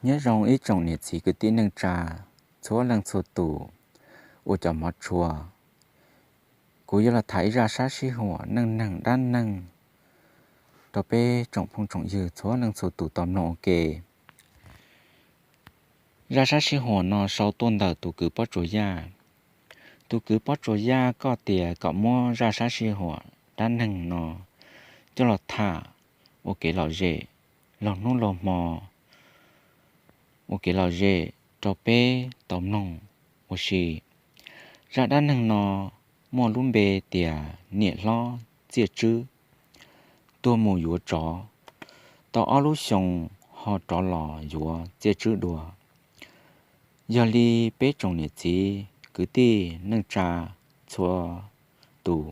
Nyob zoo ib tsoom niam txiv kwv tij neej tsa txhua leej txhua tus ua cov hmov tshua. Kuv yuav los tham ib zaj sab sib huam neej neeg dab neeg rau peb tsoom phooj tsoom ywg txhua leej txhua tus tau mloog ua ke. Zaj sab sib huam no sau tuaj ntawm tus kwv Pob Tsuas Yaj. Tus kwv Pob Tsuas Yaj koj tias kom muab zaj sab sib huam dab neeg no coj los tham ua kev lom zem, laug hnub laug hmo, ua kev lom zem rau peb tau mloog ua si. Zaj dab neeg no muaj lub npe tias niam hlob txiaj tswb tuag mus yuav tsov, tau ob lub xyoos ho rov los yuav txiaj tswb dua. Yog li peb tsoom niam txiv kwv tij neej tsa txhua tus,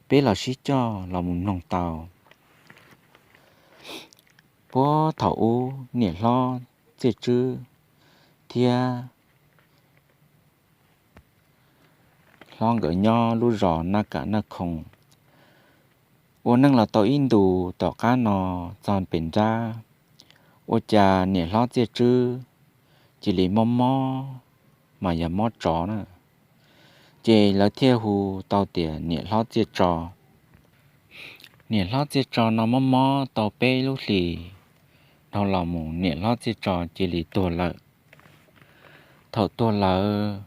peb los sib coj los mus mloog tau. Puag thaum ub niam hlob txiaj tswb thiab hlob nkawd nyob lub zos Naj Kam Naj Khoo. Ua neej los tau ib ntus tom qab no txog pem nrab, ua cas niam hlob txiaj tswb cia li mob mob, mas yog mob tsov na. Ces lawv thiaj hu tau tias niam hlob txiaj tswb. Niam hlob txiaj tswb no mob mob tau peb lub hlis dhau los mus niam hlob txiaj tswb cia li tuag lawm. Thaum tuag lawm,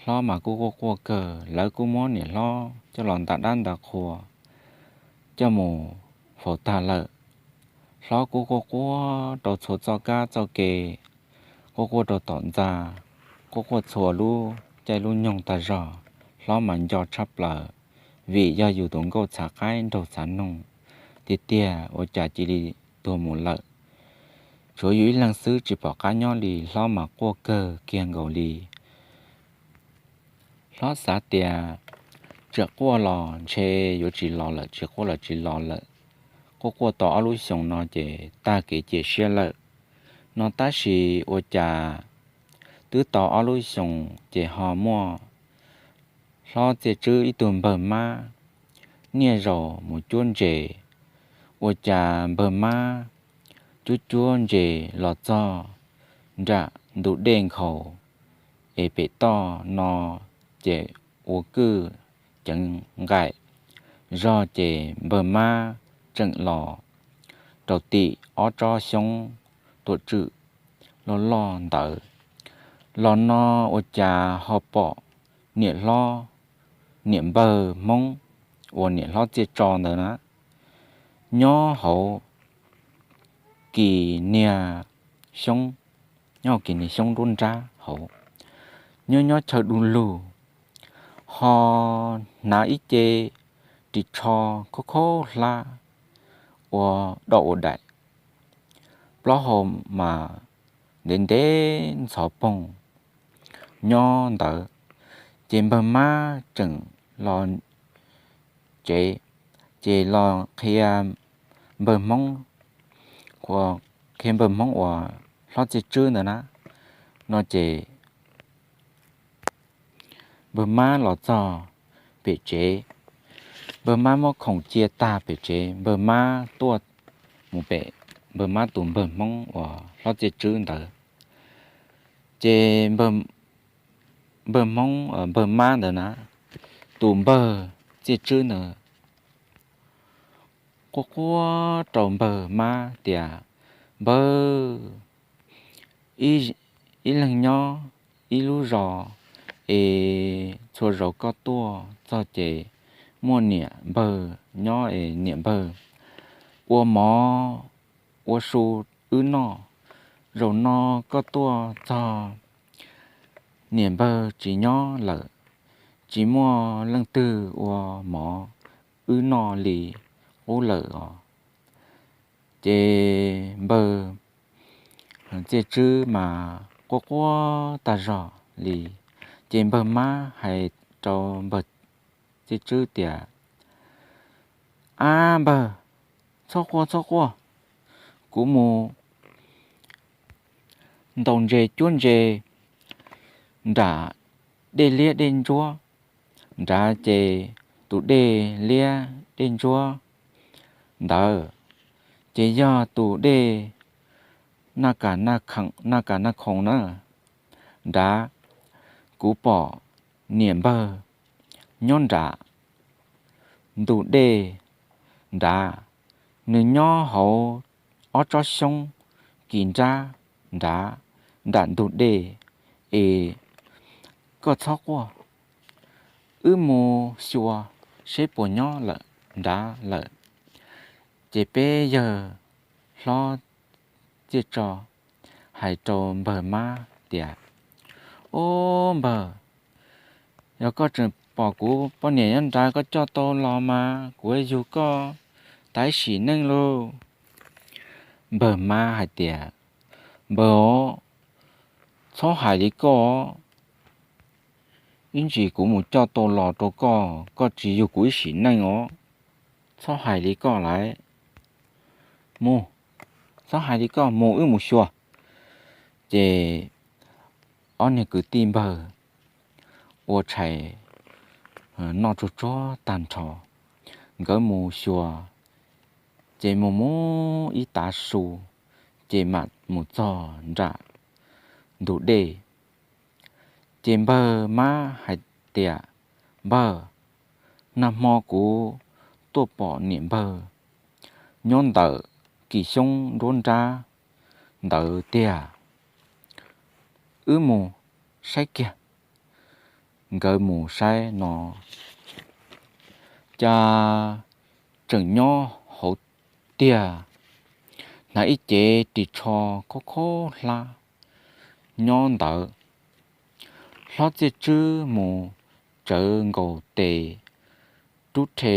hlob mas kuj quaj quaj kawg, lawv kuj muab niam hlob coj los ntaus dab ntaus qhua, coj mus faus tag lawm. Hlob kuj quaj quaj rau txhua txoj kab txoj ke, quaj quaj rau tom ntxa, quaj quaj txhua lub caij lub nyoog tag zog. Hlob mas nco tshaj plaws, vim yog yus tus nkauj txhav qaib nraug txhav noog tiag tiag, ua cas cia li tuag mus lawm. Tshuav yus ib leeg xwb tsis pom qab nyob li, hlob mas quaj kawg kiag nkaus li. Hlob xav tias tseem quaj los ntshe yuav tsis los lawm, tsis quaj los tsis los lawm. Quaj quaj tau ob lub xyoos no ces tag kev cia siab lawm no, tab sis ua cas twb tau ob lub xyoos ces ho muaj hlob txiaj tswb ib tug npawg mab niaj zaus mus cuab ntses. Ua cas npawg mab cuab cuab ntses los txog nram ntug dej nkhaus es pem toj no ces ua kwj ceev nqaim zog ces npawg mab tseem los rau tim ob tsob xyoob tuam tswm loj loj ntawd. Los no ua cas ho pom niam hlob, niam npawg Hmoob uas niam hlob txiaj tswb ntawd na, nyob hauv kis niag xyoob, nyob hauv kis niag xyoob nruab nrab hauv, nyob nyob chaw du lug, ho hnav ib ce ris tsho khaub khaub hlab ua doj ua daim, plaub hau mas ntev ntev ntxhov poog nyob ntawd. Ces npawg mab tseem los tsev, ces los qhia npawg Hmoob, qhia npawg Hmoob uas hlob txiaj tswb ntawd na, no ces npawg mab los txog pem tsev, npawg mab muab khoom cia tag pem tsev, npawg mab tuaj mus pem npawg mab tus npawg Hmoob uas hlob txiaj tswb ntawd. Ces npawg Hmoob, npawg mab ntawd na, tus npawg txiaj tswb ntawd quaj quaj rau npawg mab tias, npawg, ib leeg nyob ib lub zos es txhua zaus koj tuaj txog ces muaj niam npawg nyob es niam npawg ua mov ua su wb noj. Zaum no koj tuaj txog niam npawg tsis nyob lawm, tsis muaj leej twg ua mov wb noj li qub lawm os. Ces npawg txiaj tswb mas quaj quaj tag zog li. Ces npawg mab hais rau npawg txiaj tswb tias, ab npawg, txhob quaj txhob quaj, kuv mus ntaus ntses cuab ntses nram dej liab dej ntsuab nrad, ces tus dej liab dej ntsuab ntawd ces yog tus dej naj kas naj khoom na. Nrad, kuv pom niam npawg nyob nram ntug dej nrad, nws nyob hauv ob tsob xyoob kis nrab nrad, nram ntug dej es koj txhob quaj, wb mus xyuas seb puas nyob lawm nrad lawm. Ces peb yawg hlob Txiaj Tso hais rau npawg Mab tias, Ub npawg, yog koj tseem pom kuv poj niam nyob nrad koj coj tau los mas kuv yug koj tau ib sim neej lauj. Npawg Mab hais tias, Npawg os, txhob hais li koj, ib ntsis kuv mus coj tau los rau koj, koj tsis yug kuv ib sim neej os. Txhob hais li koj lawm. Mus, txhob hais li koj, mus wb mus xyuas. Ces ob niag kwv tij npawg ua tshais noj tsuag tsuag tag nrho, nkawd mus xyuas, ces mus mus ib tav su, ces mam mus txog nram ntug dej. Ces npawg Mab hais tias, Npawg, nag hmo kuv tuaj pom niam npawg nyob ntawm kis xyoob nruab nrab ntawd tiag, wb mus saib kiag. Nkawd mus saib no, cas tseem nyob hauv tiag, hnav ib cev ris tsho khaub khaub hlab nyob ntawd. Hlob Txiaj Tswb mus tsawv nkaus tes rub rhe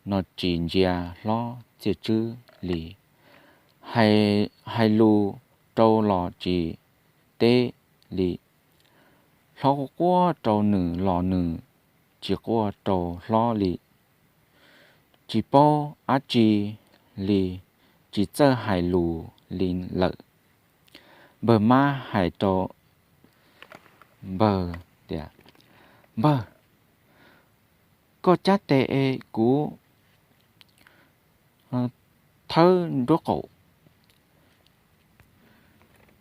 no tsis ntsia hlob Txiaj Tswb li, hais lus rau los tsis teb li. Hlob quaj quaj rau nws los nws tsis quaj rau hlob li, tsis paub dab tsi li, tsis txawj hais lus li lawm. Npawg Mab hais rau npawg tias, Npawg, koj cab tes es kuv thawb nruab qaum,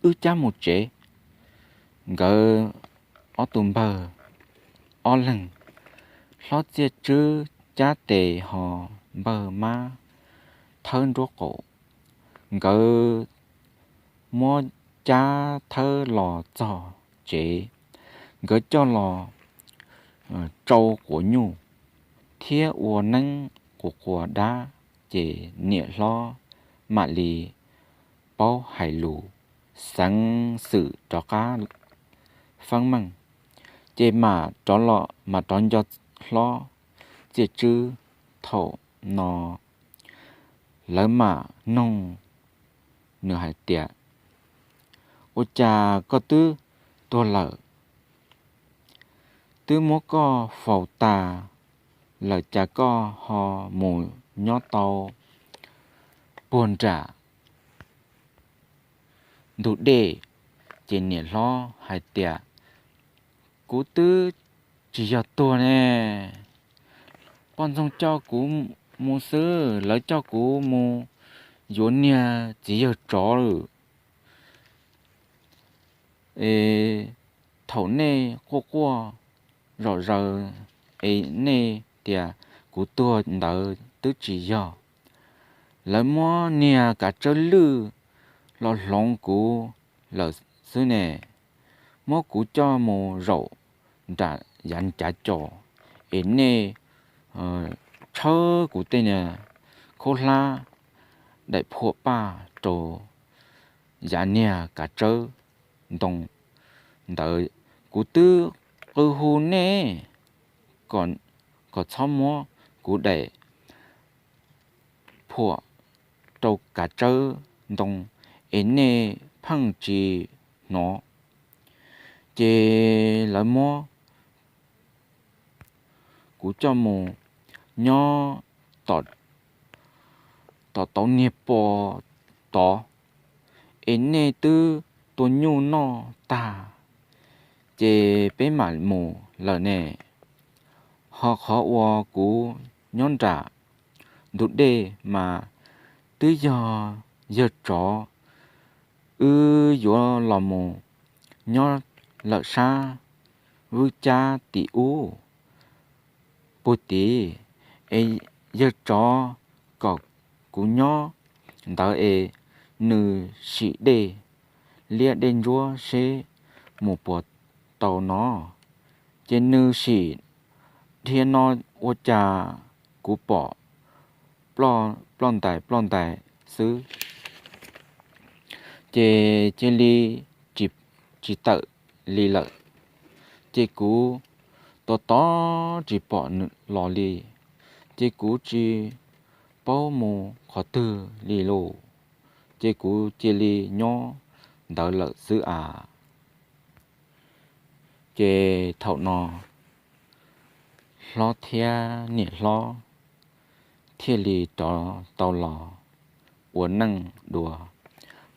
wb cab mus tsev. Nkawd ob tug npawg ob leeg, hlob Txiaj Tswb cab tes ho npawg Mab thawb nruab qaum. Nkawd muab cab thawb los txog tsev, nkawd coj los tsau quav nyuj thiab ua neeb quas quas dab, ces niam hlob mam li paub hais lus, xeev xwm rov qab feeb meej. Ces mam rov los mam rov nco hlob Txiaj Tswb. Thaum no lawv mam noog nws hais tias, Ua cas koj twb tuag lawm, twb muab koj faus tas lawm cas koj ho mus nyob tau puag nram ntug dej? Ces niam hlob hais tias, Kuv twb tsis yog tuag ne, poj ntxoog coj kuv mus xwb, lawv coj kuv mus yuav niag txiv yawg tsov lawm. Es thaum nej quaj quaj zom zaws es nej tias kuv tuag ntawd twb tsis yog, lawv muab niag kav tsawb lwj los hloov kuv lawm xwb ne. Muab kuv coj mus zaum nram yav cav co es nej tshawb kuv tej niag khaub hlab daim phuam paj rau yav niag kav tsawb ntoo ntawd. Kuv twb qw hu nej kom txhob muab kuv daim phuam rau kav tsawb ntoo es nej pheej tsis hnov. Ces lawv muab kuv coj mus nyob tom tauv niag pos tod es nej twb tua nyuj noj tag, ces peb mam mus lawm ne. Ho qhov uas kuv nyob nram ntug dej mas twb yog yawg tsov wb yuav los mus nyob lawm sab vwb cab tim ub puag tid, es yawg tsov kom kuv nyob ntawd es nws sim dej liab dej ntsuab seb mus puas tau no. Ces nws sim dhia no ua cas kuv pom ploj ntais ploj ntais xwb. Ces cia li tsis tawm li lawm. Ces kuv tos tos tsis pom nws los li, ces kuv tsis paub mus qhov twg li lauj. Ces kuv cia li nyob ntawd lawm xwb as. Ces thaum no hlob thiab niam hlob thiaj li rov tau los ua neej dua,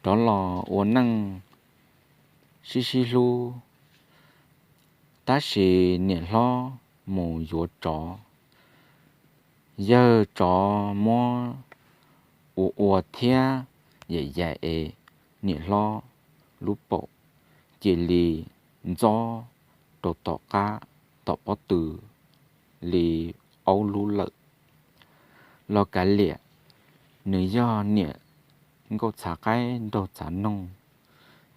rov los ua neej sib sib hlub. Tab sis niam hlob mus yuav tsov, yawg tsov muab ua ua thiab yaim yaim es niam hlob lub paum cia li ntxob rau tom qab tom pob tw li aub lub lawm. Los kav liam, nws yog niam nkauj txhav qaib nraug txhav noog,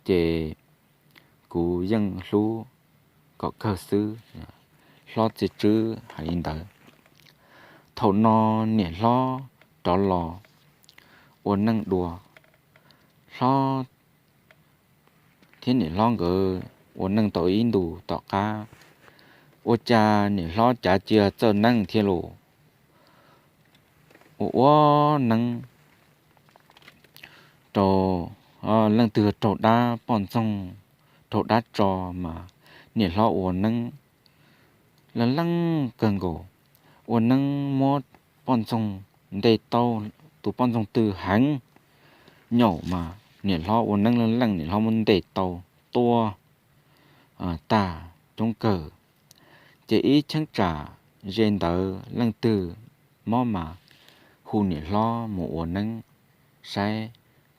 ces kuv yeej hlub kom kawg xwb. Hlob Txiaj Tswb hais li ntawd. Thaum no niam hlob rov los ua neej dua, hlob thiab niam hlob nkawd ua neej tau ib ntus tom qab, ua cas niam hlob cav cia txawj neeb thiab los ua ua neeb rau leej twg raug dab poj ntxoog, raug dab tso mas niam hlob ua neeb leej leej kawg nkaus, ua neeb muab poj ntxoog ntes tau, tus poj ntxoog twg heev nyaum mas niam hlob ua neeb leej leej, niam hlob muab ntes tau tua tag coob kawg. Ces ib cheeb tsam ze ntawd leej twg mob mas hu niam hlob mus ua neeb saib,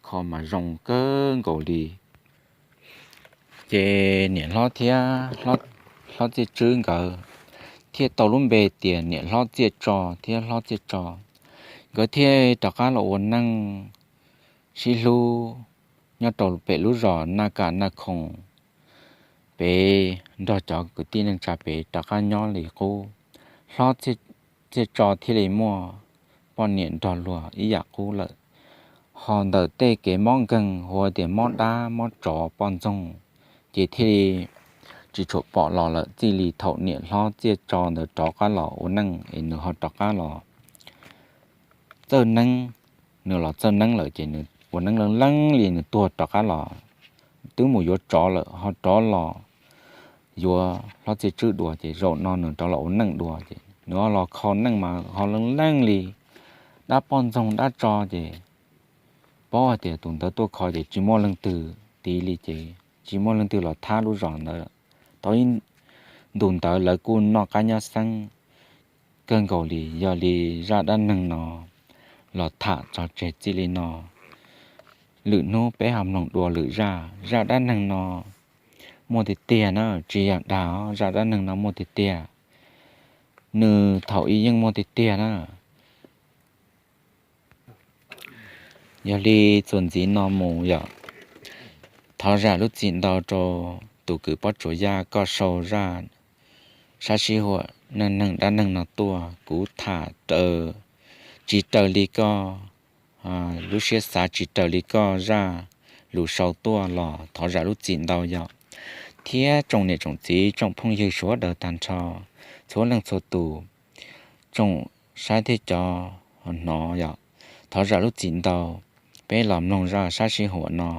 kho mas zoo kawg nkaus li. Ces niam hlob thiab hlob Txiaj Tswb nkawd thiaj tau lub npe tias niam hlob Txiaj Tso thiab hlob Txiaj Tso. Nkawd thiaj rov qab los ua neej sib hlub nyob rau pem lub zos Naj Kam Naj Khoom pem, nrog cov kwv tij neej tsa pem rov qab nyob li qub. Hlob Txiaj Tso thiaj li muaj poj niam nrog luag ib yam qub lawm. Ho ntawm tej kev mob nkeeg hu ua tias mob dab mob tsov poj ntxoog, ces thiaj li tsis tshua pom los lawm. Txij li thaum niam hlob Txiaj Tso ntawd rov qab los ua neej es nws ho rov qab los txawj neeb, nws los txawj neeb lawm ces nws ua neeb leej leej li nws tuag rov qab los, twb mus yuav tsov lawm ho rov los yuav hlob Txiaj Tswb dua, ces zaum no nws rov los ua neej dua ces nws ho los kho neej mas ho leej leej li dab poj ntxoog dab tso ces paub hais tias tus ntawd tuaj kho ces tsis muaj leej twg tiv li ces tsis muaj leej twg los thab lub zos ntawd. Tau ib ntus ntawd lawv kuj noj qab nyob xeeb kawg nkaus li. Yog li zaj dab neeg no los tham tso tseg txij li no. Lwm hnub peb ho mloog dua lwm zaj. Zaj dab neeg no muaj tiag tiag na, tsis yog dag os, zaj dab neeg no muaj tiag tiag. Nws thaum ub yeej muaj tiag tiag na. Yog li txuas ntxiv no mus yom, thov zam lub txim ntau rau tus kwv Pob Tsuas Yaj, koj sau zaj sab sib huam neej neeg dab neeg no tuaj, kuv tham raws, tsis raws li koj lub siab xav, tsis raws li koj zaj lus sau tuaj los thov zam lub txim ntau yom. Thiab tsoom niam tsoom txiv tsoom phooj ywg sawv daws tag nrho, txhua leej txhua tus, tsoom saib thiab cov hnov yom, thov zam lub txim ntau. Peb los mloog zaj sab sib huam no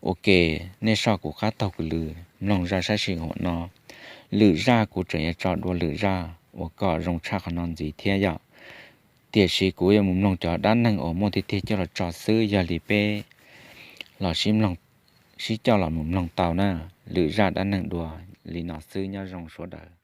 ua ke, nej soj kuv qab taug kuv lw mloog zaj sab sib huam no. Lwm zaj kuv tseem yuav tso dua lwm zaj uas kom zoo tshaj qhov no ntxiv thiab yom. Tiam sis kuv yuav mus mloog cov dab neeg uas muaj tiag tiag coj los tso xwb, yog li peb los sib coj los mus mloog tau na. Lwm zaj dab neeg dua li no xwb, nyob zoo sawv daws.